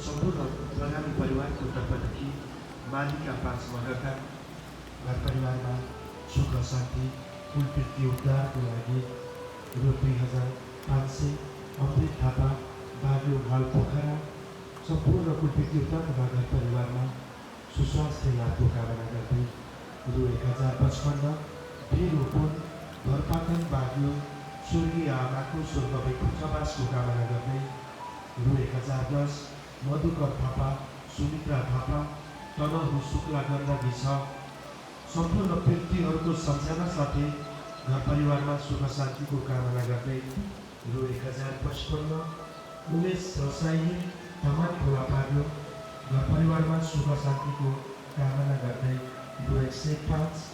सम्पूर्ण प्रधानी परिवारको तर्फदेखि मालिका 5 मगरका घर परिवारमा सुख शान्ति कुलकृति उद्धारको लागि रु 2500 अमृत थापा बाग्यो हाल पोखरा सम्पूर्ण कुलकृति उद्धारको घर परिवारमा सुस्वास्थ्य लाभको कामना गर्दै रु 1055 वीररोपण घरपाटन बाग्यो स्वर्गीय आमाको स्वर्गमै पुत्रवासको कामना गर्दै रु 1010 मधुकर थापा सुमित्रा थापा तनहु शुक्ला गण्डकी 6 सम्पूर्ण व्यक्तिहरूको सम्झना साथै घर परिवारमा सुख शान्तिको कामना गर्दै रु 1055 उमेश रसाइली तमान खोला पार्यो घर परिवारमा सुख शान्तिको कामना गर्दै रु 105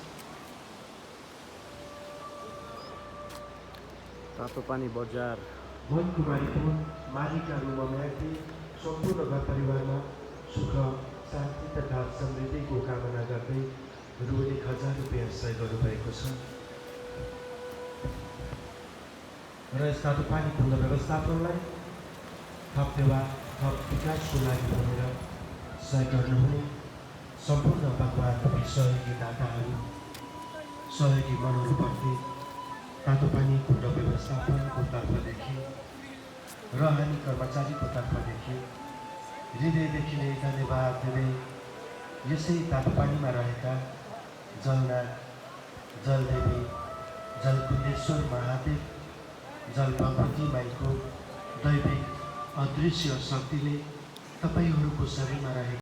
तातोपानी बजार मन कुमारी पुन मालिका रुमम्याथे सम्पूर्ण घर परिवारमा सुख शान्ति तथा समृद्धिको कामना गर्दै रु 1000 रुपियाँ सहयोग गर्नुभएको छ र यस तातोपानी पुनः व्यवस्थापनलाई थप सेवा थप विकासको लागि भनेर सहयोग गर्नुहुने सम्पूर्ण भगवान सहयोगी दाताहरू सहयोगी मनहरूप्रति तातोपानी कुण्ड व्यवस्थापनको तर्फदेखि र हामी कर्मचारीको तर्फदेखि हृदयदेखि नै धन्यवाद दिँदै यसै तातोपानीमा रहेका जलनाथ जलदेवी जलकुण्डेश्वर महादेव जल भगवती माईको दैविक अदृश्य शक्तिले तपाईँहरूको शरीरमा रहेको